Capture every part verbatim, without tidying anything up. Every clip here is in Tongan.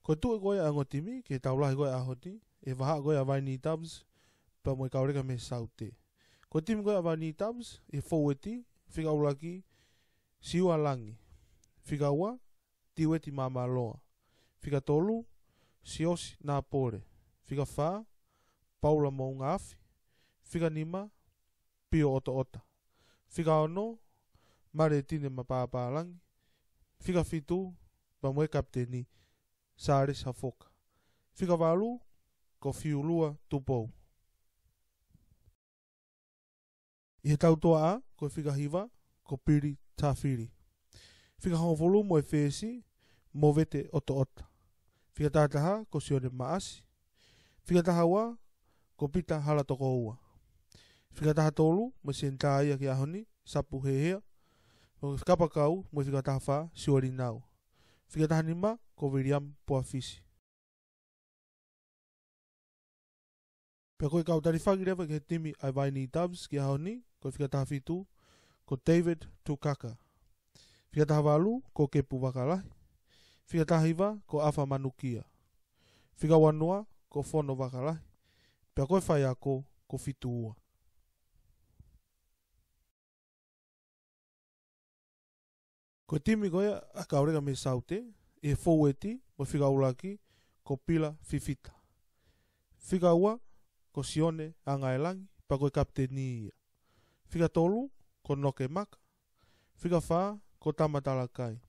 Ko e tuʻu ko ia ʻa e ongo timi ki he tau lahi ko ia ʻaho ni, ʻi he vahaʻa ko ia ʻa Vainī Doves pea mo e Kauleka mei Saute. Ko e timi ko ia ʻa Vainī Doves, ʻi he fōueti, fika ʻuluaki, Siua Langi. Fika ua, Tiueti Mamaloa. Fika tolu, Siosi Napole. Fika fā, Paula Moungaafi. Fika nima, Pio ʻOtoʻota. Fika ono, Maletine Mapapālangi. Fika fitu, pea mo e kapiteni, Sālesi Hafoka. Fika valu, ko Fiulua Tupou. ʻI he tau toa A, ko e fika hiva, ko Pili Tafili. Fika hongofulu mo e fesi, Movete ʻOtoʻota. Fika taha taha, ko Sione Maʻasi. Fika taha ua, ko Pita Halatokoua. Fika taha tolu, mo e senitā ia ki he ʻaho ni, Sapu Hehea. Mo e kapakau, mo e fika taha fā, Siueli Nau. Fika taha nima, ko Viliami Poafisi. Pea ko e kau talifaki leva ki he timi ʻa e Vainī Doves ki he ʻaho ni, ko e fika taha fitu, ko David Tukaka. Fika taha valu, ko Kepu Vakalahi. Fika taha hiva, ko ʻAfa Manukia. Fika ua noa, ko Fono Vakalahi. Pea ko e faiako, ko Fitu Ua. Ko e timi ko ia ʻa Kauleka mei Saute, ʻi he fōueti, mo e fika ʻuluaki, ko Pila Fifita. Fika ua, ko Sione Angaelangi, pea ko e kapiteni ia. Fika tolu, ko Noke Maka. Fika fā, ko Tama Talakai.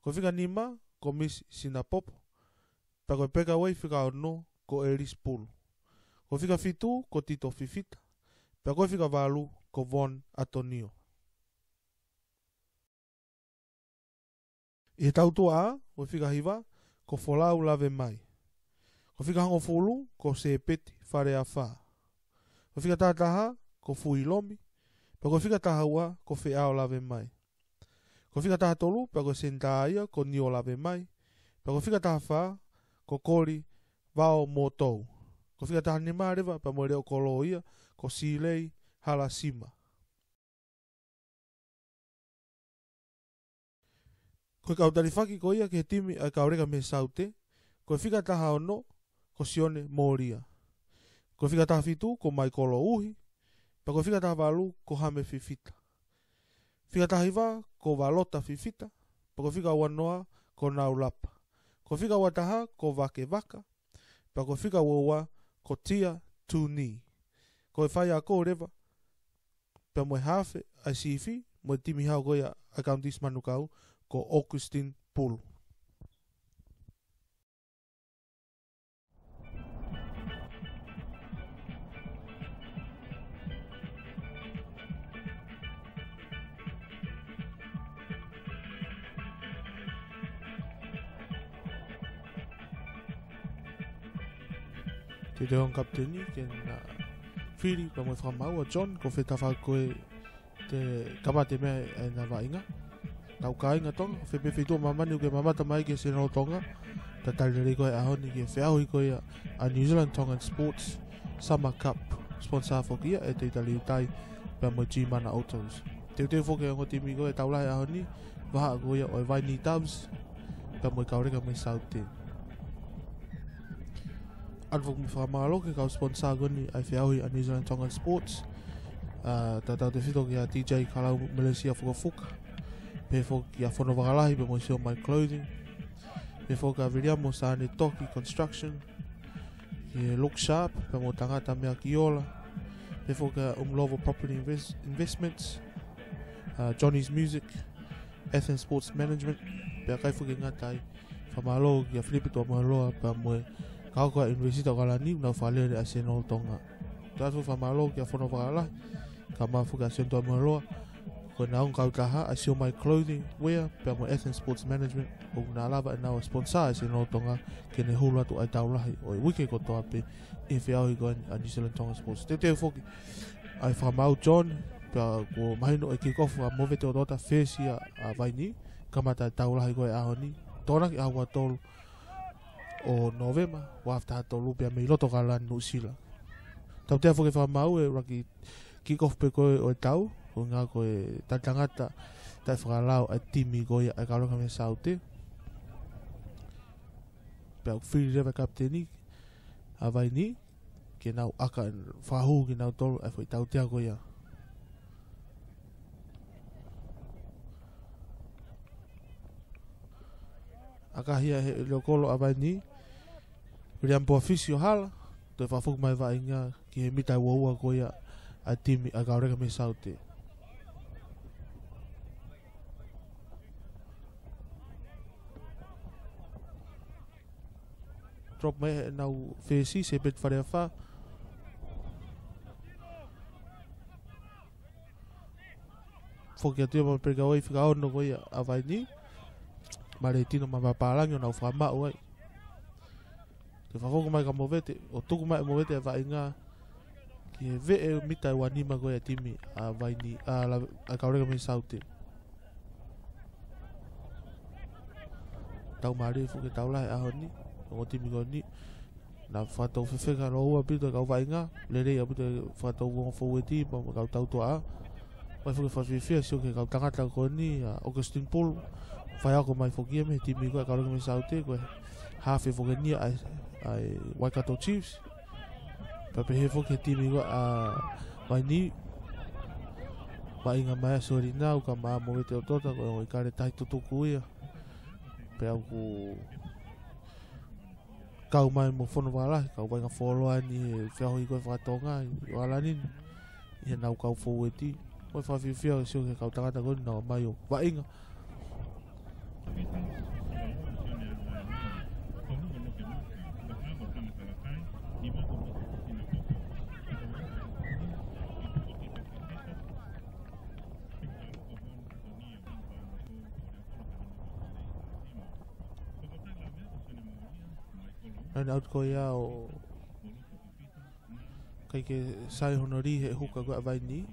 Ko e fika nima, ko Misi Sinapopo. Pea ko e peka ua ʻi he fika ono, ko ʻElisi Pulu. Ko e fika fitu, ko Tito Fifita. Pea ko e fika valu, ko Von Atonio. ʻI he tau toa A, ko e fika hiva, ko Folau Lavemai. Ko e fika hongofulu, ko Sepeti Faleafa. Ko e fika taha taha, ko Fui Lomi. Pea ko e fika taha ua, ko Feʻao Lavemai. Ko e fika taha tolu, pea ko e senitā ia, ko Nio Lavemai. Pea ko e fika taha fā, ko Koli Vao Motou. Ko e fika taha nima leva, pea mo e leʻo kolo ia, ko Silei Halasima. Ko e kau talifaki ko ia ki he timi ʻa e Kauleka mei Saute, ko e fika taha ono, ko Sione Molia. Ko e fika taha fitu, ko Maikolo Uhi. Pea ko e fika taha valu, ko Hame Fifita. Fika taha hiva, ko Valota Fifita. Pea ko e fika ua noa, ko Naulapa. Ko e fika ua taha, ko Vakevaka. Pea ko e fika ua ua, ko Tia Tuni. Ko e faiako leva, pea mo e hafe ʻa e sifi, mo e timi hau ko ia ʻa e Kaunitisi Manukau, ko Augustine Pulu. Teuteu ʻa e kapiteni ke na fili pea mo e fakamaau ʻa John, ko fē tafaʻaki ko ē te kamata mai ai ʻena vaʻinga. Tau kāinga Tonga, fē pē feituʻu ʻo māmani ʻoku ke mamata mai ki he Senolo Tonga, tatali lelei koe he ʻaho ni ki he feʻauhi ko ia ʻa e New Zealand Tongan Sports Summer Cup, sponsor foki ia ʻe Teuteu Liutai pea mo e G Mana Autos. Teuteu foki ʻa e ongo timi ko ia ʻe tau lahi he ʻaho ni, vahaʻa ko ia ʻo e Vainī Doves pea mo e Kauleka mei Saute. ʻOatu foki mo e fakamālō ki he kau sponsor ko eni ʻa e feʻauhi ʻa e New Zealand Tongan Sports. ʻA, tautautefito kia D J Kalau Melesia Fukafuka. Pehē foki kia Fono Vakalahi pea mo e Siomai Clothing. Pehē foki kia Viliami mo Sane Toki Construction. Kia Look Sharp pea mo Tangata Meakiola. Pehē foki kia Umlovo Property Invest-, Investments. ʻA, Johnny's Music. Athens Sports Management. Pea ʻikai foki ke ngata ai, fakamālō kia Filipe Tuʻamoheloa pea mo e kau ko ia ʻa e ʻUnivēsiti ʻAokalani ʻoku nau fakalele ʻa e Senolo Tonga. Tautefito fakamālō kia Fono Vakalahi, kae ʻumaʻā foki ʻa Sione Tuʻamoheloa, ko ʻenau ongo kautaha ʻa e Siomai Clothing Wear pea mo e Athens Sports Management, ʻoku nau lava ʻenau sponsor ʻa e Senolo Tonga ke ne hulu atu ʻa e tau lahi ʻo e uike kotoa pē ʻi he feʻauhi ko eni ʻa e New Zealand Tongan Sports. Teuteu foki ʻa e fakamaau John, pea kuo mahino ʻe kick off ʻa Movete ʻOtoʻota fesi ʻa, ʻa Vainī, kamata e tau lahi ko ia he ʻaho ni, Tokonaki ʻaho ua tolu ʻo Nōvema, ua afe taha tolu pea mei loto ʻAokalani Nuʻusila. Tautea foki e fakamaau ʻe ʻuluaki kick off pē ko ē ʻo e tau, ko e ʻuhinga ko e talitangata taʻefakalao ʻa e timi ko ia ʻa e Kauleka mei Saute. Pea ʻoku fili leva e kapiteni ʻa Vaini ke nau ʻaka fakahū kinautolu ʻa e foʻi tautea ko ia. ʻAkahi ia ʻe he leʻo kolo ʻa Vaini, William Boafisi ʻo hala, toe fakafoki mai vaʻinga ki he mita ua ua ko ia ʻa e timi ʻa Kauleka mei Saute. Drop mai ʻe heʻenau fesi, Sepeti Faleafa. Foki atu ia mo e peka oi fika ono ko ia ʻa Vaini. Mālie Tino mo Vapālangi ʻo nau fakamaʻu ai. Toe fakafoki mai kia Movete, ʻo tuku mai ʻe Movete ʻa e vaʻinga ki he veʻe mita ʻe ua nima ko ia ʻa e timi ʻa Vaini, ʻa La-, ʻa Kauleka mei Saute. Tau mālie foki e tau lahi ʻaho ni, ongo timi ko eni. Naʻa fakatou fefeka lōua ʻaupito e kau vaʻinga, lelei ʻaupito e fakatou ongo fōueti, pea mo e kau tautuaʻa. ʻOku ʻi ai foki e fakafiefia ʻo sio ki he kau tangata ko eni, ʻa Augustine Pulu, faiako mai foki ia mei he timi ko ia ʻa Kauleka mei Saute, ko e hafe foki eni ia ʻa e, ʻa e Waikato Chiefs. Pea pehē foki he timi ko ia ʻa Vaini, vaʻinga mai ʻa Solinau, kae ʻumaʻā Movete ʻOtoʻota, ko e ongo ʻIkale Tahi tutuku ia. Pea ʻoku kau mai mo Fono Vālahi, kau vaʻinga fuoloa eni he feʻauhi ko ē fakatonga ʻi ʻAokalani ni, ʻi heʻenau kau fōueti. ʻOku fakafiefia ʻo sio ki he kau tangata ko eni naʻa nau ō mai ʻo vaʻinga. Line out ko ia ʻo ʻikai ke sai hono lī he huka ko ia ʻa Vaini.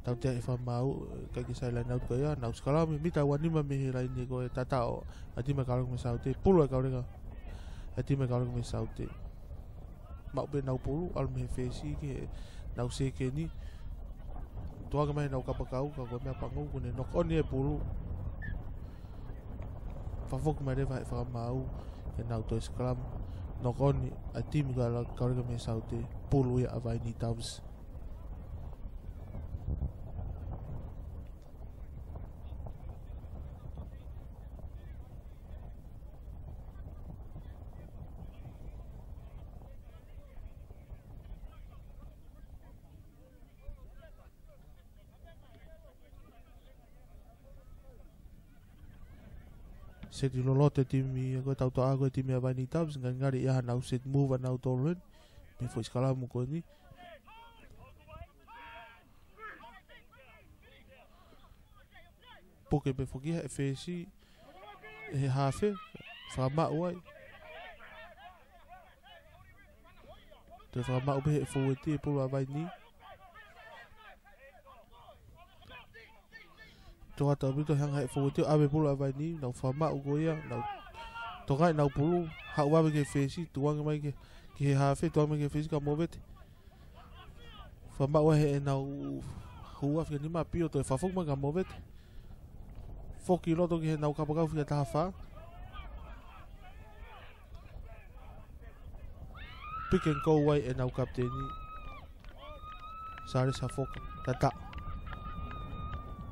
Tautea ʻe he fakamaau, ʻikai ke sai line out ko ia, nau sikalami, mita ua nima mei he laine ko ē tataʻo ʻa e timi ʻa Kauleka mei Saute, pulu ʻa Kauleka, ʻa e timi ʻa Kauleka mei Saute. Maʻu pē ʻenau pulu, ʻalu mei he fesi ki heʻenau sekeni. Tuku ange mai ʻenau kapakau, ka ko e meʻapango, kuo ne knock on e pulu. Fakafoki mai leva ʻe he fakamaau, ke nau toe scrum. Knock on ʻa e timi ko ia ʻa Kauleka mei Saute, pulu ia ʻa Vaini Doves. Seti loloto e timi, ko e tautuaʻa ko e timi ʻa Vaini Doves, ngalingali ʻi ai haʻanau set move ʻanautolu heni, mei he foʻi sikalamu ko eni. Puke pē foki ia ʻe he fesi, ʻe he hafe, fakamaʻu ai. Toe fakamaʻu pē ʻe he fōueti e pulu ʻa Vaini. Toe ʻata ʻaupito hanga ʻe he fōueti ʻo ʻave e pulu ʻa Vaini, nau fakamaʻu ko ia, nau tokangaʻi ʻenau pulu, haʻu vave ki he fesi, tuku ange mai ki, ki he hafe, tuku ange mai ki he fesi kia Movete. Fakamaʻu ʻe heʻenau hū ʻa fika nima pio toe fakafoki mai kia Movete. Foki loto ki heʻenau kapakau fika taha fā. Pick and go ai ʻenau kapiteni. Sale Safoka, tata.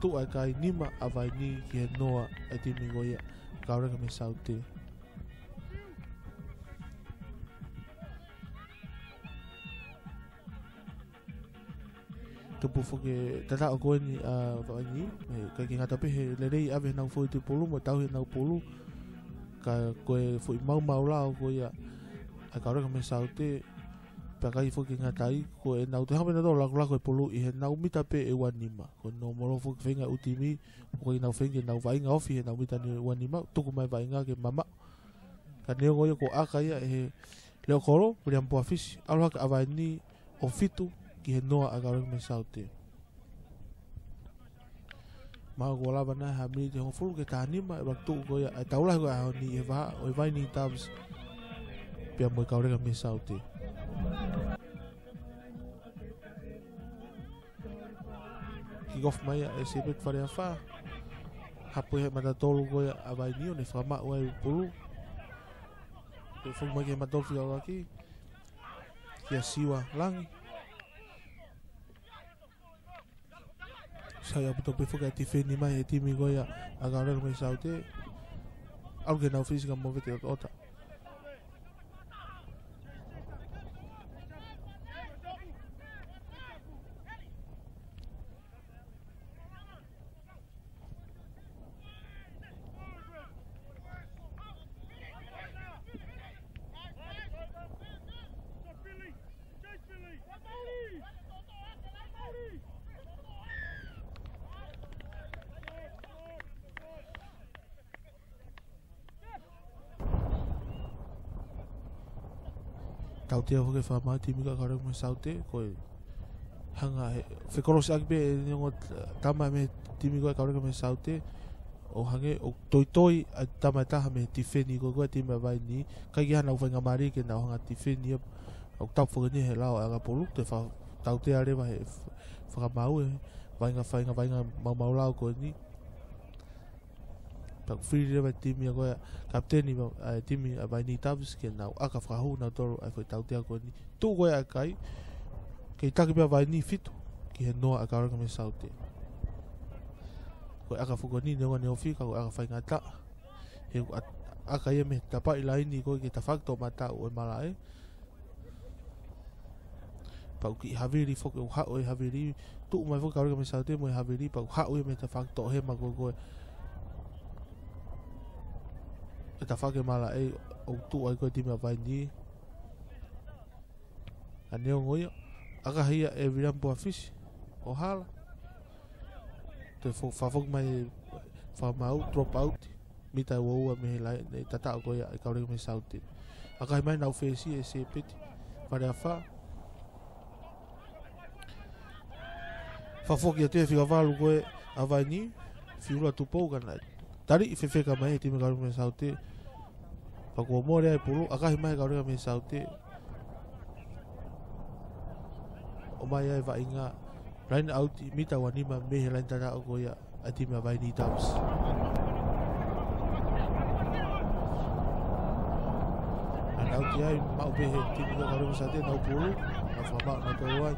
Tuʻu ʻa e kai nima ʻa Vaini ki he noa ʻa e timi ko ia ʻa Kauleka mei Saute. Tupu foki e tataʻo ko eni ʻa Vaini, ʻe ʻikai ke ngata pē he lelei ʻave ʻenau fōueti pulu mo tauhi ʻenau pulu. Ka ko e foʻi maumau lao ko ia ʻa Kauleka mei Saute, pea ʻikai foki ke ngata ai, ko ʻenau toe hanga pē ʻe nautolu ʻo lakolaku e pulu ʻi heʻenau mita pē ʻe ua nima. Ko e nōmolo foki feinga ʻū timi, ʻoku ʻikai ke nau feinga ke nau vaʻinga ofi heʻenau mita ni ʻe ua nima, tuku mai vaʻinga ke mamaʻo. Ka neongo ia kuo ʻaka ia ʻe he leʻo kolo, William Boafisi, ʻalu hake ʻa Vaini ʻo fitu ki he noa ʻa Kauleka mei Saute. Mahalo kuo lava nai ha miniti ʻe hongofulu ki he taha nima, ʻe ʻuluaki tuʻu ko ia ʻa e tau lahi ko ia ʻo e ʻaho ni ʻi he vahaʻa ʻo e Vaini Doves pea mo e Kauleka mei Saute. Kick off mai ia ʻe Sepeti Faleafa. Hapo ia he mata tolu ko ia ʻa Vaini ʻo ne fakamaʻu ai e pulu. Toe foki mai ki he matolu fika ʻuluaki. Kia Siua Langi. Sai ʻaupito pē foki ʻa e tifeni mai ʻe he timi ko ia ʻa Kauleka mei Saute. ʻAlu ke nau fisi ka movete ʻotaʻota. Tautea foki e fakamaau e timi ko ia ʻa Kauleka mei Saute, ko e hanga he, fekolosiʻaki pē ʻe he ongo tama mei he timi ko ia ʻa Kauleka mei Saute, ʻo hangē ʻoku toitoi ʻa e tama ʻe taha mei he tifeni ko ia ʻa e timi ʻa Vainī, ʻikai ke ʻi ai haʻanau faingamālie ke nau hanga ʻo tifeni ia, ʻoku tapu foki eni he lao ʻa e ʻakapulu, toe fa-, tautea leva he f-, fakamaau e vaʻinga, vaʻinga, vaʻinga maumau lao ko eni. Pea ʻoku fili leva e timi ʻa ko ia, kapiteni ʻa e timi ʻa Vainī Doves ke nau ʻaka fakahū nautolu ʻa e foʻi tautea ko eni. Tuʻu ko ia ʻa e kai, kei taki pē ʻa Vainī fitu ki he noa ʻa Kauleka mei Saute. Ko e ʻaka foki ko eni neongo ʻene ofi ka ko e ʻaka faingataʻa. He ʻoku ʻa-, ʻaka ia mei he tapaʻi laini ko ia ki he tafaʻaki toʻomataʻu ʻo e malaʻe. Pea ʻoku kiʻi havili foki, ʻoku haʻu e havili, tuʻu mai foki Kauleka mei Saute mo e havili, pea ʻoku haʻu ia mei he tafaʻaki toʻohema ko ia ko e tafaʻaki malaʻe ʻoku tuʻu ai ko ia e timi ʻa Vainī. Ka neongo ia, ʻaka ia ʻe Viliami Puafisi ʻo hala. Toe fo-, fakafoki mai fakamaau, drop out. Mita ʻe uaua mei he laine tataʻo ko ia ʻa Kauleka mei Saute. ʻAkahi mai ʻenau fesi ʻe Sepeti Valeafa. Fakafoki atu e fika valu ko ia ʻa Vainī, Fiula Tupou ka naʻe taliʻi fefeka mai ʻe he timi ʻa Kauleka mei Saute. Pea kuo mole ai e pulu, ʻakahi mai ʻe Kauleka mei Saute. ʻOmai ai e vaʻinga, line out, mita ua nima mei he laine tataʻo ko ia ʻa e timi ʻa Vainī Doves. Line out ia, maʻu pē ʻe he timi ʻa Kauleka mei Saute ʻenau pulu, nau fakamaʻu nautolu ai.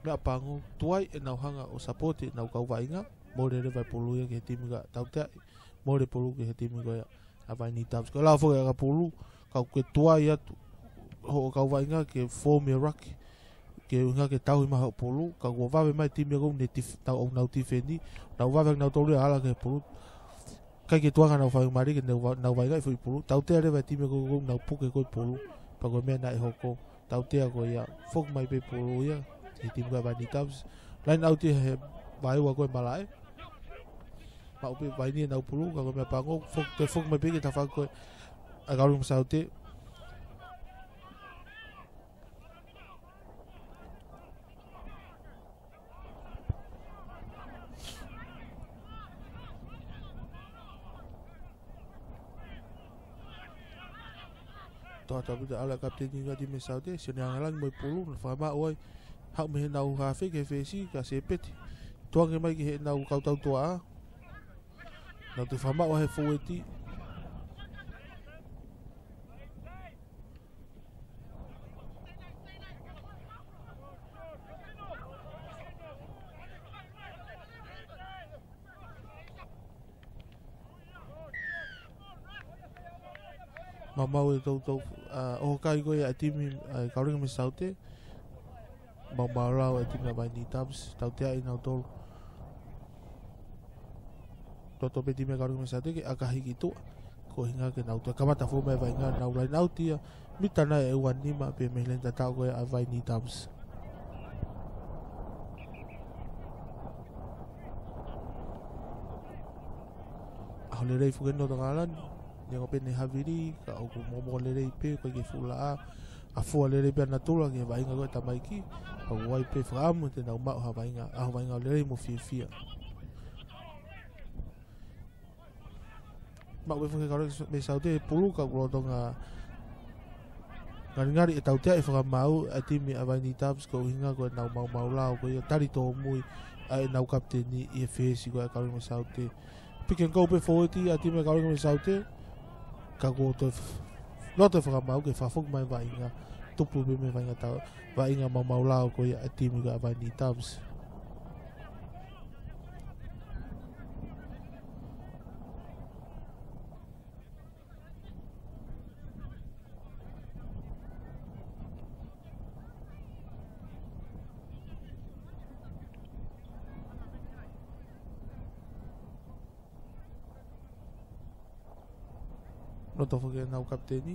Meʻapango, tuai ʻenau hanga ʻo sapoti ʻenau kau vaʻinga, mole leva e pulu ia ki he timi ka tautea, mole pulu ki he timi ko ia ʻa Vainī Doves. Ko e lao foki ʻa e ʻakapulu, ka ʻoku ke tuai atu, hoʻo kau vaʻinga ke fomi e ruck, ke ʻuhinga ke tauhi mai hoʻo pulu, ka kuo vave mai e timi ko eni tif-, nau, ʻoku nau tifeni, nau vave nautolu ia ʻo ala ki he pulu. ʻIkai ke tuʻunga ʻenau faingamālie ke nau va-, nau vaʻinga e foʻi pulu. Tautea leva e timi ko ē ʻoku nau puke ko ē e pulu. Pea ko e meʻa naʻe hoko. Tautea ko ia. Foki mai pē e pulu ia. He timi ko ia ʻa Vainī Doves. Line out ia he vaeua ko ē malaʻe. Maʻu pē ʻe Vainī ʻenau pulu. Ka ko e meʻapango. Foki, toe foki mai pē ki he tafaʻaki ko ia ʻa Kauleka mei Saute. Toʻa atu ʻaupito ʻa e kapiteni ʻa e timi ʻa Saute, Sione Angalangi mo e pulu, naʻe fakamaʻu ai. Haʻu mei heʻenau hafe ki he fesi, ka Sepeti. Tuʻunga mai ki heʻenau kau tautuaʻa. Nau toe fakamaʻu ai he fōueti. Maumau e toutou, ʻa, ʻoho kai ko ia ʻa e timi, ʻa, Kauleka mei Saute. Maumau lao e timi ʻa Vainī Doves, tauteaʻi nautolu. Toto pē timi ʻa Kauleka mei Saute ke ʻakahi ki tuʻa. Ko e ʻuhinga ke nau toe kamata foki mai e vaʻinga, nau line out ia. Mita nai ʻe ua nima pē mei he laine tataʻo ko ia ʻa Vainī Doves. ʻAho lelei foki eni ʻo Tonga ni. Neongo pē ʻene havili, ka ʻoku momoko lelei pē, ʻoku ʻikai ke fuʻu laʻā. ʻA fua lelei pē ʻa natula ki he vaʻinga ko ia ʻa e tamaiki. Ka ʻoku ʻi ai pē fakaʻamu te nau maʻu ha vaʻinga, ʻaho vaʻinga lelei mo fiefia. Maʻu pē foki ʻe Kauleka mei Saute e pulu ka ʻoku lolotonga Ngalingali e tautea e fakamaau ʻa e timi ʻa Vainī Doves ko e ʻuhinga ko ʻenau maumau lao ko ia tali tōmui ʻa ʻenau kapiteni ʻi he fesi ko ia ʻa Kauleka mei Saute. Pick and go pē fōueti ʻa e timi ʻa Kauleka mei Saute. Ka kuo toe f-, loto e fakamaau ke fakafoki mai vaʻinga. Tupu pē mei vaʻinga tau, vaʻinga maumau lao ko ia ʻa e timi ko ia ʻa Vainī Doves. Loto foki ʻenau kapiteni,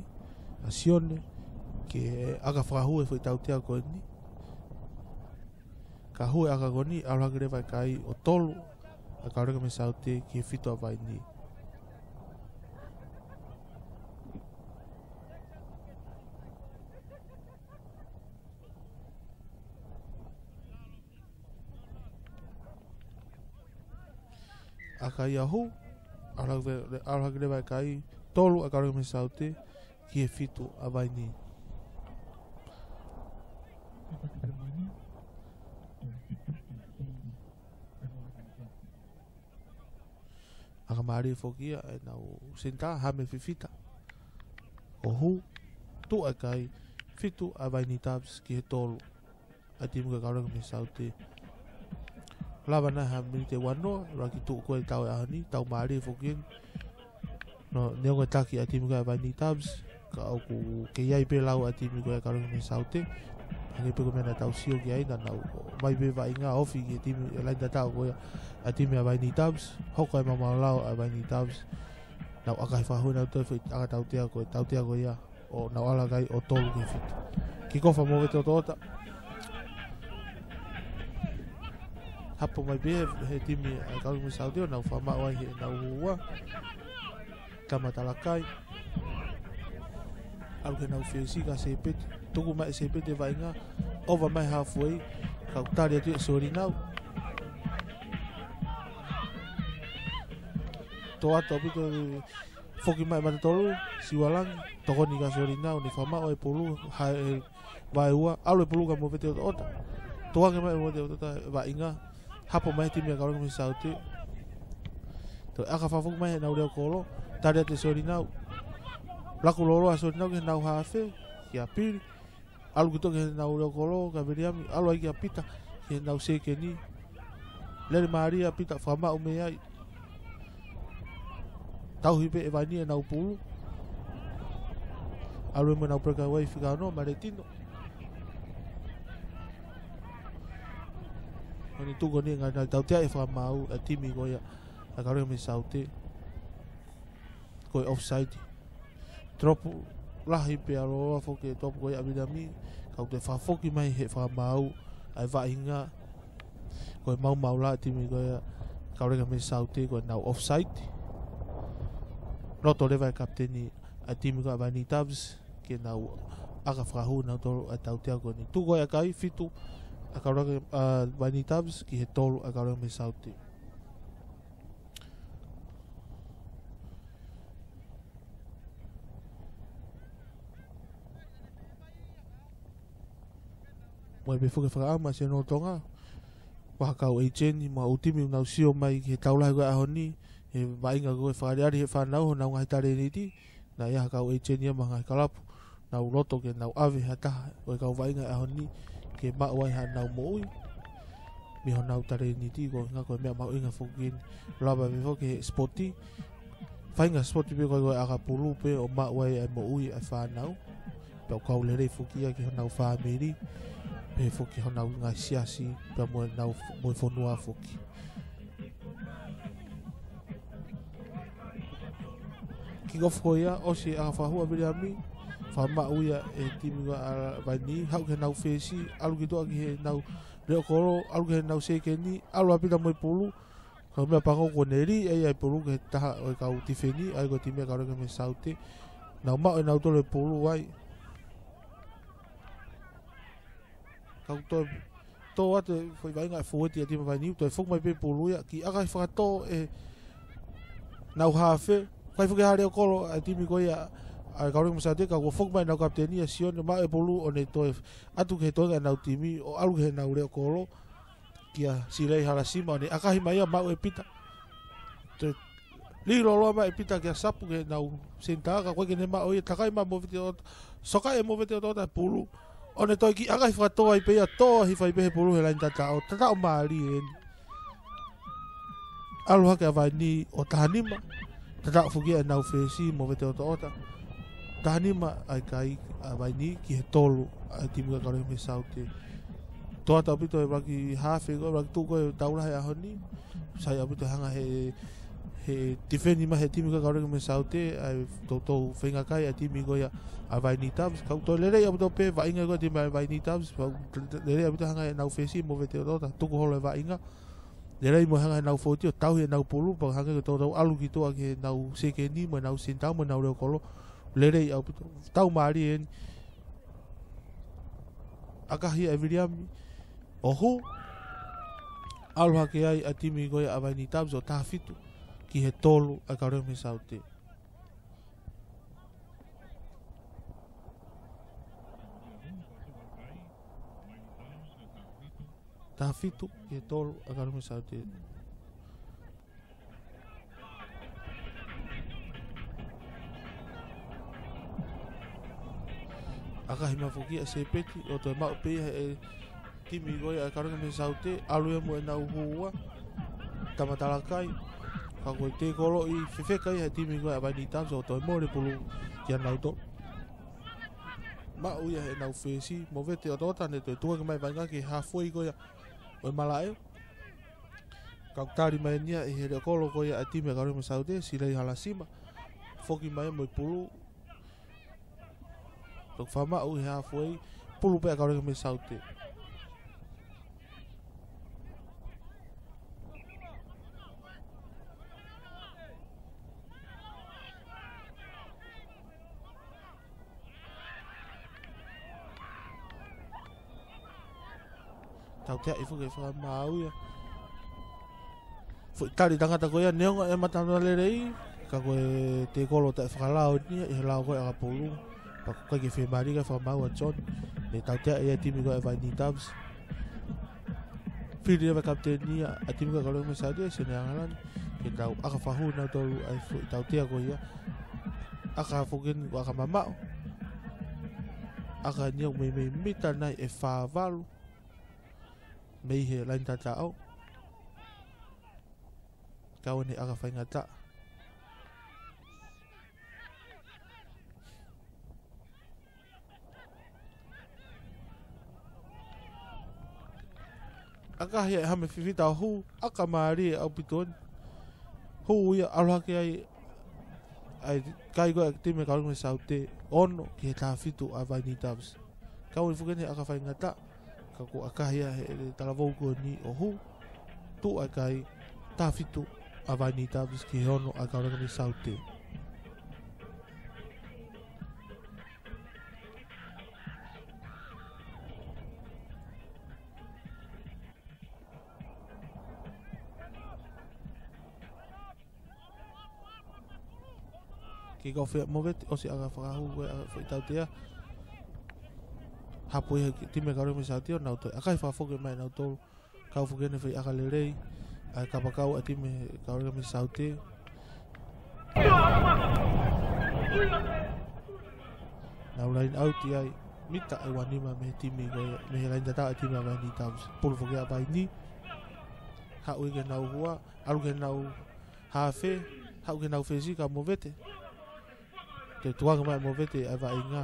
ʻa Sione, ke ʻaka fakahū e foʻi tautea ko eni. Ka hū e ʻaka ko eni, ʻalu hake leva e kai ʻo tolu ʻa Kauleka mei Saute ki he fitu ʻa Vainī. ʻAka ia hū, ʻalu hake, ʻalu hake leva e kai, tolu ʻa Kauleka mei Saute, ki he fitu ʻa Vainī. ʻAka mālie foki ia ʻenau senitā, Hame Fifita. ʻO hū, tuʻu e kai, fitu ʻa Vainī Doves ki he tolu ʻa e timi ko ia ʻa Kauleka mei Saute. Lava nai ha miniti ʻe uanoa, ʻuluaki tuʻu ko ē e tau ʻo e ʻaho ni, tau mālie foki eni. No, neongo e taki ʻa e timi ko ia ʻa Vainī Doves, ka ʻoku kei ʻi ai pē lau ʻa e timi ko ia ʻa Kauleka mei Saute. Hangē pē ko e meʻa naʻa tau sio ki ai, naʻa nau ʻomai pē vaʻinga ofi ki he timi, e laine tataʻo ko ia ʻa e timi ʻa Vainī Doves, hoko e maumau lao ʻa Vainī Doves. Nau ʻaka fakahū ʻenau toe foʻi ʻaka tautea ko ē, tautea ko ia, ʻo nau ʻalu hake ai ʻo tolu ki he fitu. Kikofa movete ʻo toʻota. Hapo mai pē he timi ʻa Kauleka mei Saute ʻo nau fakamaʻu ai heʻenau ua. Tama talakai. ʻAlu ki heʻenau fesi ka Sepeti. Tuku mai ʻe Sepeti e vaʻinga. Ova mai halfway. Kau tali atu ʻe Solinau. Toʻa atu ʻaupito foki mai e mata tolu, Siualangi, tokoni kia Solinau, ne fakamaʻu e pulu, ha e vaeua, ʻalu e pulu kia Movete ʻOtoʻota. Tuku ange mai ʻe Movete ʻOtoʻota e vaʻinga, hapo mai e timi ʻa Kauleka mei Saute. Toe ʻaka fakafoki mai heʻenau leʻo kolo, tali atu ʻe Solinau. Laku lōloa ʻa Solinau ki heʻenau hafe, kia Pili. ʻAlu ki tuʻa ki heʻenau leʻo kolo, kia Viliami, ʻalu ai kia Pita, ki heʻenau sekeni. Lele mālie ʻa Pita, fakamaʻu mei ai. Tauhi pē ʻe Vainī ʻenau pulu. ʻAlu mo ʻenau breakaway fika ono, Maletino. Ko eni tuku eni ngaahi nai tautea e fakamaau, e timi ko ia ʻa Kauleka mei Saute. Ko e offside. Drop lahi pea lōloa foki e drop ko ia ʻa Viliami, kau toe fakafoki mai he fakamaau ʻa e vaʻinga. Ko e maumau lao e timi ko ia Kauleka mei Saute ko ʻenau offside. Loto leva e kapiteni ʻa e timi ko ia ʻa Vainī Doves, ke nau ʻaka fakahū nautolu ʻa e tautea ko eni. Tuku ko ia e kai, fitu ʻa Kauleka, ʻa Vainī Doves ki he tolu ʻa Kauleka mei Saute. Mo e pē foki e fakaʻamu ʻa Seno Tonga, mo ha kau ʻeiseni, mo ha ʻū timi ʻoku nau sio mai ki he tau lahi ko ia ʻaho ni, he vaʻinga ko e fakaʻaliʻali he fānau, honau ngaahi talēniti, naʻe ʻi ai ha kau ʻeiseni ia mo e ngaahi kalapu, nau loto ke nau ʻave ha taha ʻo e kau vaʻinga ʻaho ni ke maʻu ai haʻanau moʻui mei honau talēniti, ko e ʻuhinga ko e meʻa mahuʻinga foki eni. Lava pē foki he sipoti. Faʻahinga sipoti pē ko e ʻaka pulu pē ʻo maʻu ai e moʻui ʻa e fānau. Pea ʻoku kau lelei foki ia ki honau fāmili, pehē foki honau ngaahi siasi, pea mo ʻenau f-, mo e fonua foki. Kick off ko ia, ʻosi e ʻaka fakahū ʻa Viliami, fakamaʻu ia ʻe he timi ko ia ʻa Vainī, haʻu ki heʻenau fesi, ʻalu ki tuʻa ki heʻenau leʻo kolo, ʻalu ki heʻenau sekeni, ʻalu ʻa Pita mo e pulu, ka ko e meʻa pango kuo ne lī ʻe ia e pulu ki he taha ʻo e kau tifeni, ʻa ia ko e timi ʻa Kauleka mei Saute, nau maʻu ʻe nautolu e pulu ai. Kau toe tō atu e foʻi vaʻinga e fōueti ʻa e timi ʻa Vainī, toe foki mai pē pulu ia, kiʻi ʻaka fakatō ʻe heʻenau hafe, kai foki ha leʻo kolo ʻa e timi ko ia ʻa e Kauleka mei Saute, ka kuo foki mai ʻenau kapiteni ʻa Sione, maʻu e pulu ʻo ne toe ʻatu ki he toenga ʻenau timi, ʻo ʻalu ki heʻenau leʻo kolo, kia Silei Halasima, ʻo ne ʻakahi mai ia, maʻu ʻe Pita. Toe lī lōloa mai ʻe Pita kia Sapu ki heʻenau senitā, ka ʻoku ʻikai ke ne maʻu ia, takai mai Movete ʻOtoʻota, sokaʻi ʻe Movete ʻOtoʻota e pulu, ʻo ne toe kiʻi ʻakahi fakatō ai pē ia, tō hifo ai pē he pulu he laini tataʻo, tataʻo mālie eni. ʻAlu hake ʻa Vaini ʻo taha nima, tataʻo foki ia ʻenau fesi Movete ʻOtoʻota. Taha nima ʻa e kai ʻa Vaini ki he tolu ʻa e timi ko ia ʻa e Kauleka mei Saute. Tō atu ʻaupito e ʻuluaki hafe ko ē, ʻuluaki tuʻu ko ē ʻo e tau lahi he ʻaho ni. Sai ʻaupito e hanga he, he tifeni mai he timi ko ia ʻa e Kauleka mei Saute, ʻa e toutou feinga kai ʻa e timi ko ia ʻa Vaini Doves. Ka ʻoku toe lelei ʻaupito pē vaʻinga ko ē ʻa e timi ʻa Vaini Doves, pea ʻoku lelei ʻaupito e hanga ʻenau fesi Movete ʻOtoʻota, tuku holo e vaʻinga. Lelei mo e hanga ʻenau fōueti ʻo tauhi ʻenau pulu, pea hangē ko e toutou ʻalu ki tuʻa ki heʻenau sekeni mo ʻenau senitā mo ʻenau leʻo kolo. Lelei ʻaupito. Tau mālie eni. ʻAkahi ʻe Viliami ʻo hū. ʻAlu hake ai ʻa e timi ko ia ʻa Vaini Doves ʻo taha fitu ki he tolu ʻa e Kauleka mei Saute. Taha fitu ki he tolu ʻa e Kauleka mei Saute. ʻAkahi mai foki ʻa Sepeti, ʻo toe maʻu pē ia he timi ko ia ʻa e Kauleka mei Saute, ʻalu ia mo ʻenau hū ua, tama talakai, ka ko e tekolo ʻi fefeka ia he timi ko ia ʻa Vaini Doves, ʻo toe mole pulu kia nautolu. Maʻu ia heʻenau fesi Movete ʻOtoʻota, ne toe tuku hake mai vaʻinga ki he hafuei ko ia ʻo e malaʻe. Ka ʻoku tali mai eni ia ʻe he leʻo kolo ko ia ʻa e timi ʻa e Kauleka mei Saute, Silei Halasima. Foki mai mo e pulu. Toki fakamaʻu ʻi he hafuei, pulu pē ʻa e Kauleka mei Saute. Tauteaʻi foki e fakamaau ia. Foʻi tali tangata ko ia, neongo e mata lelei, ka ko e tekolo taʻefakalao eni ia ʻi he lao ko ē ʻakapulu. Pea ʻoku ʻikai ke fiemālie e fakamaau ʻa John. Ne tauteaʻi e timi ko ē ʻa Vaini Doves. Fili leva e kapiteni ia ʻa e timi ko ē ʻa e Kauleka mei Saute, Sione Angalani, ke tau ʻaka fakahū nautolu ʻa e foʻi tautea ko ia. ʻAka foki eni, ʻaka mamaʻo. ʻAka eni ia ʻoku meimei mita nai ʻe fā valu mei he laini tataʻo. Kau eni ʻaka faingataʻa. ʻAkahi ʻe Hame Fifita ʻo hū, ʻaka mālie ʻaupito eni. Hū ia, ʻalu hake ai ʻa e kai ko ē ʻa e timi ʻa e Kauleka mei Saute, ono ki he taha fitu ʻa Vaini Doves. Kau eni foki eni he ʻaka faingataʻa, ka kuo ʻakahi ia ʻe he talavou ko eni ʻo hū, tuʻu ʻa e kai, taha fitu ʻa Vaini Doves ki he ono ʻa e Kauleka mei Saute. Kick off ia ʻa Movete, ʻosi ʻaka fakahū ko ē ʻa e foʻi tautea. Hapo ia he timi ʻa e Kauleka mei Saute ʻo nau toe ʻakahi fakafoki mai nautolu. Kau foki eni e foʻi ʻaka lelei ʻa e kapakau ʻa e timi ʻa e Kauleka mei Saute. Nau line out ai, mita ʻe ua nima mei he timi ko ē, mei he laini tataʻo ʻa e timi ʻa Vaini Doves. Pulu foki ʻa Vaini. Haʻu ia ki heʻenau hua, ʻalu ki heʻenau hafe, haʻu ki heʻenau fesi ka Movete. Toe tuku ange mai ʻe Movete ʻa e vaʻinga,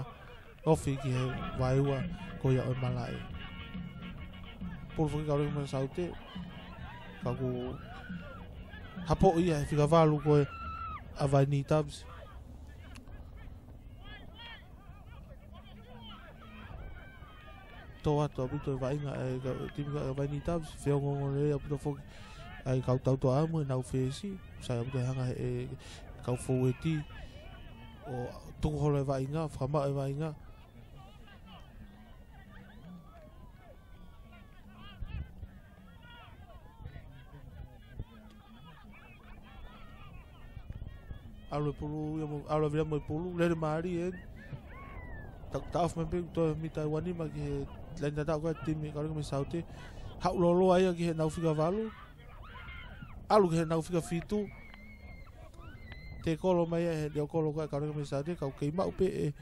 ofi ki he vaeua ko ia ʻo e malaʻe. Pulu foki ʻa e Kauleka mei Saute, ka kuo hapo ia he fika valu ko ē ʻa Vaini Doves. Tō atu ʻaupito e vaʻinga ʻa e ka-, timi ko ē ʻa Vaini Doves, feongoongolelei ʻaupito foki ʻa e kau tautoʻa mo ʻenau fesi, sai ʻaupito e hanga ʻe he kau fōueti ʻo tuku holo e vaʻinga, fakamaʻu e vaʻinga. ʻAlu e pulu ia mo, ʻalu ʻa Vila mo e pulu, lele mālie ē. Ta, taʻofi mai pē, toe mita ʻe uanima ki he laine tataʻo ko ē ʻa e timi ʻa e Kauleka mei Saute. Haʻu lōloa ia ki heʻenau fika valu. ʻAlu ki heʻenau fika fitu. Tēkolo mai ia ʻe he leʻo kolo ko ē ʻa e Kauleka mei Saute, ka ʻoku kei maʻu pē ʻe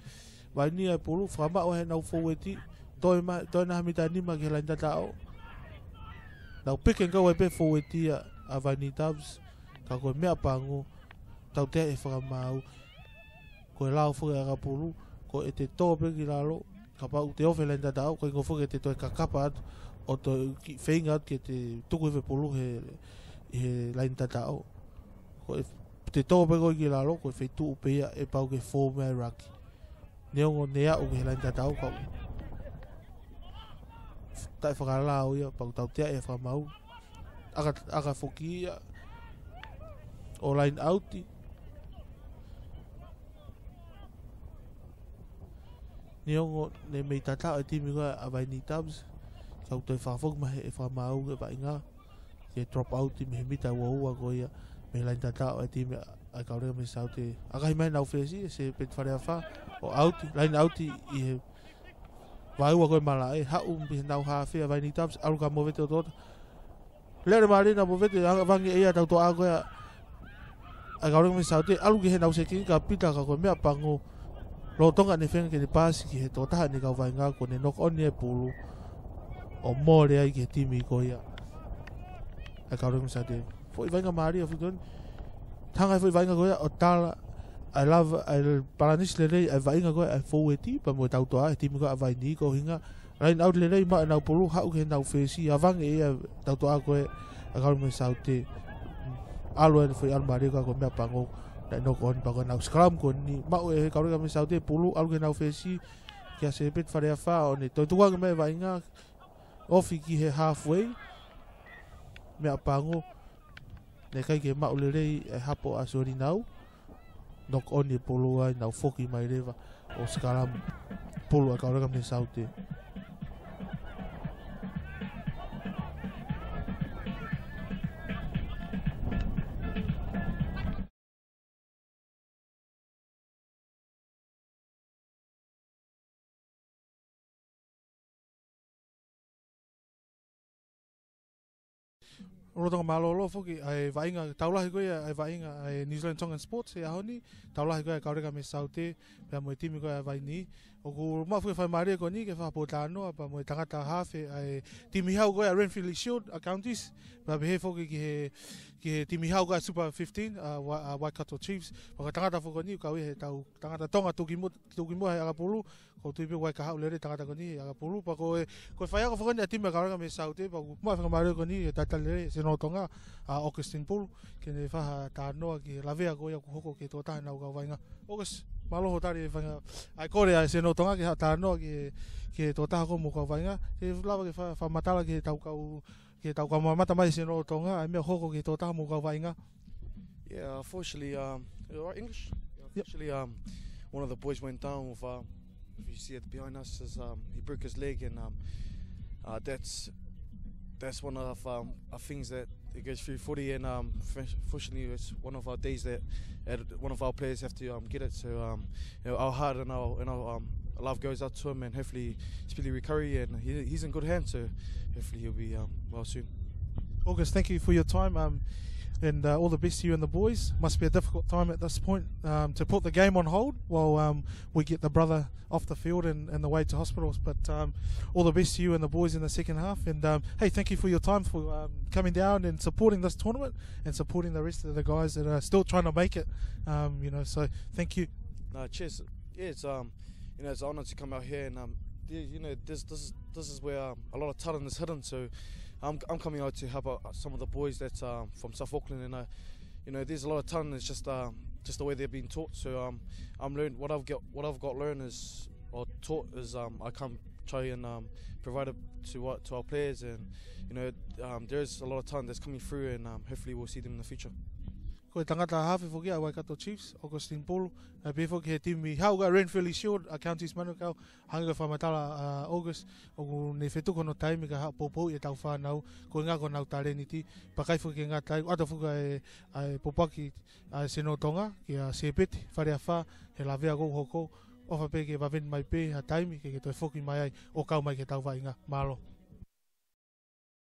Vainī ʻa e pulu, fakamaʻu ʻe heʻenau fōueti, toe ma, toe ʻe ha mita ʻe nima ki he laine tataʻo. Nau pick and go ai pē fōueti ia ʻa Vainī Doves, ka ko e meʻapango, tautea ʻe he fakamaau, ko e lao foki ʻa e ʻakapulu, ko ʻete tō pē ki lalo, kapau te ofi e laine tataʻo, ko e ʻuhinga foki ʻete toe kakapa atu, ʻo toe kiʻi feinga atu ke te tuku hifo e pulu he, he laine tataʻo. Ko ʻete tō pē koe ki lalo, ko e feituʻu pē ia ʻe pau ke fō mai ai e laki. Neongo ne aʻu ki he laine tataʻo ka ʻoku taʻefakalao ia, pea ʻoku tautea ʻe he fakamaau. ʻAka, ʻaka foki ia ʻo line out. Neongo ne mei tataʻo e timi ko ē ʻa Vainī Doves, ka ʻoku toe fakafoki mai ʻe he fakamaau e vaʻinga ke drop out mei he mita ua ua ko ia mei he laine tataʻo e timi ʻa e Kauleka mei Saute. ʻAkahi mai ʻenau fesi, ʻe Sepeti Faleafa, ʻo out, line out ʻi he vaeua ko ē malaʻe, haʻu mei heʻenau haafe ʻa Vainī Doves, ʻalu kia Movete ʻOtoʻota. Lele mālie ʻa Movete, ʻavangi ʻe ia e tautoʻa ko ē ʻa e Kauleka mei Saute, ʻalu ki heʻenau sekini ka pita ka ko e meʻapango, lolotonga ʻene feinga ke ne paasi ki he tokotaha ʻene kau vaʻinga, kuo ne knock on e pulu ʻo mole ai ki he timi ko ia ʻa e Kauleka mei Saute. Foʻi vaʻinga mālie ʻa Fulton. Hanga ʻe he foʻi vaʻinga ko ia ʻo tala ʻa e lava, ʻa e palanisi lelei ʻa e vaʻinga ko ia ʻa e fōueti pea mo e tautoʻa e timi ko ia ʻa Vainī, ko e ʻuhinga line out lelei, maʻu ʻenau pulu, haʻu ki heʻenau fesi, ʻavangi ʻe ia e tautoʻa ko ē ʻa e Kauleka mei Saute. ʻAlu ʻene foʻi ʻalu mālie ka ko e meʻapango, naʻe knock on pea ko ʻenau scrum ko eni, maʻu ʻe he Kauleka mei Saute e pulu, ʻalu ki heʻenau fesi, kia Sepeti Faleafa, ʻo ne toe tukuange mai e vaʻinga, ofi ki he halfway. Meʻapango, naʻe ʻikai ke maʻu lelei e hapo ʻa Solinau. Knock on e pulu ai, nau foki mai leva ʻo scrum, pulu ʻa e Kauleka mei Saute. Lolotonga mālōlō foki ʻa e vaʻinga, tau lahi ko ia ʻa e vaʻinga ʻa e New Zealand Tongan Sports he ʻaho ni, tau lahi ko ia ʻa e Kauleka mei Saute, pea mo e timi ko ia ʻa Vainī. ʻOku maʻu foki e faingamālie ko eni ke fakapōtalanoa pea mo e tangata haafe ʻa e timi hau ko ia ʻa e Ranfurly Shield ʻa e Counties, pea pehē foki ki he, ki he timi hau ko ia ʻa e Super fifteen, ʻa Wa-, ʻa Waikato Chiefs. Pea ko e tangata foki ko eni ʻoku kau ia he tau tangata Tonga tuki mo-, tuki moʻua he ʻakapulu, ʻoku ou tui pē ʻoku ʻikai ke haʻu lelei tangata ko eni he ʻakapulu, pea ko e, ko e faiako foki ko eni ʻa e timi ʻa e Kauleka mei Saute, pea ʻoku maʻu e faingamālie ko eni ke talitali lelei ʻe he Seno Tonga, ʻa Augustine Pulu, ke ne fai ha talanoa ki he lavea ko ia kuo hoko ki he tokotaha ʻenau kau vaʻinga. August, mālō hoʻo tali e fainga-, ʻa e kole ʻa e Seno Tonga ke haʻu ʻo talanoa ki he, ki he tokotaha ko ē mo e kau vaʻinga. Te u lava ke fa-, fakamatala ki he tau kau, ki he tau kau mamata mai Seno Tonga, ʻa e meʻa hoko ki he tokotaha mo e kau vaʻinga. Yeah, unfortunately, um, you all right, English? Yeah, yep. Unfortunately, um, one of the boys went down with, um, if you see it behind us, is, um, he broke his leg, and, um, uh, that's, that's one of, um, our things that it goes through footy, and, um, f-, fortunately, it's one of our days that, that one of our players have to, um, get it. So, um, you know, our heart and our, and our, um, love goes out to him, and hopefully speedy recovery, and he, he's in good hands, so hopefully he'll be, um, well soon. August, thank you for your time, um, and, uh, all the best to you and the boys. Must be a difficult time at this point, um, to put the game on hold while, um, we get the brother off the field and, and the way to hospitals. But, um, all the best to you and the boys in the second half. And, um, hey, thank you for your time, for, um, coming down and supporting this tournament and supporting the rest of the guys that are still trying to make it. Um, you know, so thank you. No, cheers. Yeah, it's, um, you know, it's an honor to come out here, and, um, yeah, you know, this, this is, this is where, um, a lot of talent is hidden. So I'm, I'm coming out to help out some of the boys that, um, from South Auckland, and, uh, you know, there's a lot of talent. It's just, um, just the way they've been taught. So, um, I'm learn-, what I've got, what I've got learned is, or taught is, um, I come try and, um, provide it to what, to our players, and, you know, um, there's a lot of talent that's coming through, and, um, hopefully we'll see them in the future. Ko e tangata hafe foki ʻa e Waikato Chiefs, Augustine Pulu, ʻa ia pē foki he timi haʻu ko ia Ranfurly Shield, ʻa Counties Manukau, hangē ko e fakamatala ʻa August, ʻoku ne fetuku hono taimi kae haʻu ʻo poupouʻi ʻetau fānau, ko e ʻuhinga ko honau talēniti, pea ʻikai foki ke ngata ai, ʻoku ʻoatu foki ʻa e, ʻa e pōpoaki ʻa e Senolo Tonga, kia Sepeti Faleafa, he lavea kuo hoko, ʻofa pē ke vaveni mai pē ha taimi, ke ke toe foki mai ai, ʻo kau mai ki heʻetau vaʻinga, mālō.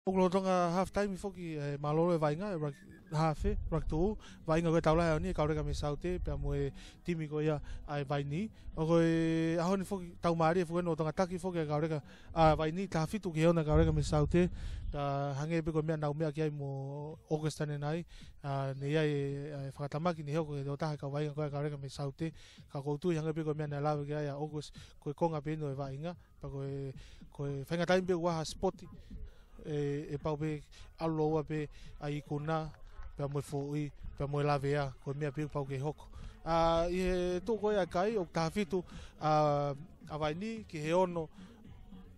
ʻOku lolotonga half time foki, ʻe, mālōlō e vaʻinga, ʻe, rug-, hafe, ruck tuʻu, vaʻinga ko ia ʻo e tau lahi ʻaho ni, ʻa e Kauleka mei Saute, pea mo e timi ko ia ʻa e Vainī. ʻO ko e ʻaho ni foki, tau mālie foki ʻa e lolotonga taki foki ʻa e Kauleka, ʻa, Vainī, taha fitu ki he ono ʻa e Kauleka mei Saute, pea hangē pē ko e meʻa naʻa ku meʻa ki ai mo August ʻanenai, ʻa, naʻe ʻi ai e, e fakatamaki naʻe hoko ki he tokotaha ʻo e kau vaʻinga ko ia ʻa e Kauleka mei Saute, ka ʻoku ou tui hangē pē ko e meʻa naʻe lave ki ai ʻa August, ko e konga pē ʻeni ʻo e vaʻinga, pea ko e, ko e faingataʻa pē ʻoku ʻi ai ha sipoti, ʻe, ʻe pau pē ʻalu lōua pē ʻa e ikuna, pea mo e foʻi, pea mo e lavea, ko e meʻa pē ʻoku pau ke hoko. ʻA, ʻi he tuʻu ko ia ʻa e kai, ʻoku taha fitu ʻa, ʻa Vainī ki he ono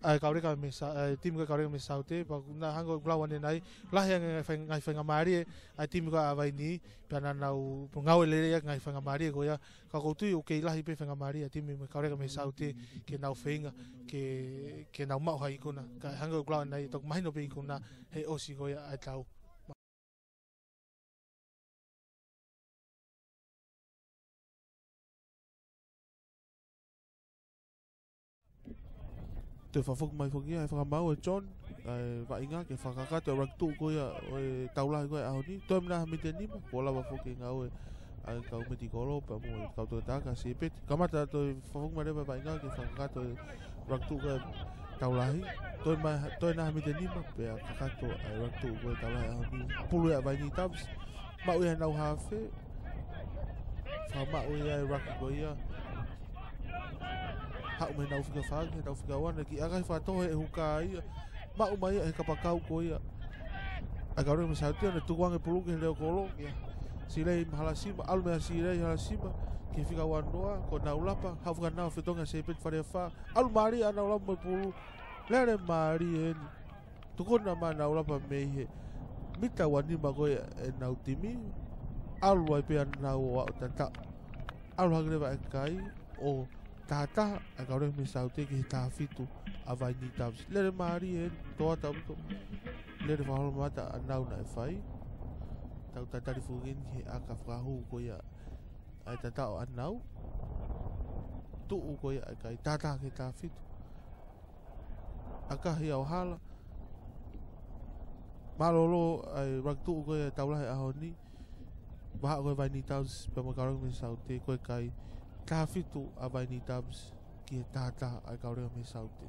ʻa e Kauleka mei Sa-, ʻa e timi ko ia ʻa e Kauleka mei Saute, pea ʻoku na hangē ko ʻeku lau ʻanenai, lahi ange ngaahi faing-, ngaahi faingamālie ʻa e timi ko ia ʻa Vainī, pea naʻa nau ngāue lelei ʻaki e ngaahi faingamālie ko ia, ka ʻoku ou tui ʻoku kei lahi pē faingamālie ʻa e timi mei he Kauleka mei Saute ke nau feinga ke, ke nau maʻu ha ikuna. Ka hangē ko ʻeku lau ʻanenai, toki mahino pē ikuna he ʻosi ko ia ʻa e tau. Toe fakafoki mai foki ia, ʻe fakamaau ʻe John ʻa e vaʻinga ke fakakakato e ruck tuʻu ko ia ʻo e tau lahi ko ia ʻaho ni. Toe mei ai ha miniti ʻe nima, kuo lava foki e ngāue ʻa e kau metikolo pea mo e kau toketā kia Sepeti. Kamata toe fakafoki mai leva e vaʻinga ke fakakakato e ruck tuʻu ko ia ʻo e tau lahi. Toe mei ai, toe mei ai ha miniti ʻe nima, pea kakato ʻa e ruck tuʻu ko ia ʻo e tau lahi ʻaho ni. Pulu ia ʻa e Vainī Doves. Maʻu ia ʻenau hafe. Fakamaʻu ia e ruck ko ia. Haʻu mei heʻenau fika fā ki heʻenau fika ua, naʻe kiʻi ʻakahi fakatō he huka ia. Maʻu mai ia he kapakau ko ia ʻa e Kauleka mei Saute, naʻe tukuange pulu ki he leʻo kolo, kia Silei Halasima, ʻalu meia Silei Halasima ki he fika ua noa, ko Naulapa, haʻu fakanao fetongi ʻa Sepeti Faleafa, ʻalu mālie ʻa Naulapa mo e pulu, lele mālie ʻeni. Tukuna mai ʻa Naulapa mei he mita ua nima ko ia ʻenau timi, ʻalu ai pē ʻa Nau ʻo aʻu tataʻo. ʻAlu hake leva e kai ʻo taha taha ʻa e Kauleka mei Saute ki he taha fitu ʻa Vainī Doves. Lele mālie ʻeni, toʻa taputo. Lele fakaholomata ʻa Nau naʻe fai. Tau tatali foki ʻeni ki he ʻaka fakahū ko ia ʻa e tataʻo ʻa Nau. Tuʻu ko ia ʻa e kai, taha taha ki he taha fitu. ʻAkahi ʻo hala. Mālōlō ʻa e ruck tuʻu ko ia ʻo e tau lahi ʻaho ni. Vahaʻa ko ia ʻa Vainī Doves pea mo e Kauleka mei Saute, ko e kai taha fitu ʻa Vainī Doves ki he taha taha ʻa e Kauleka mei Saute.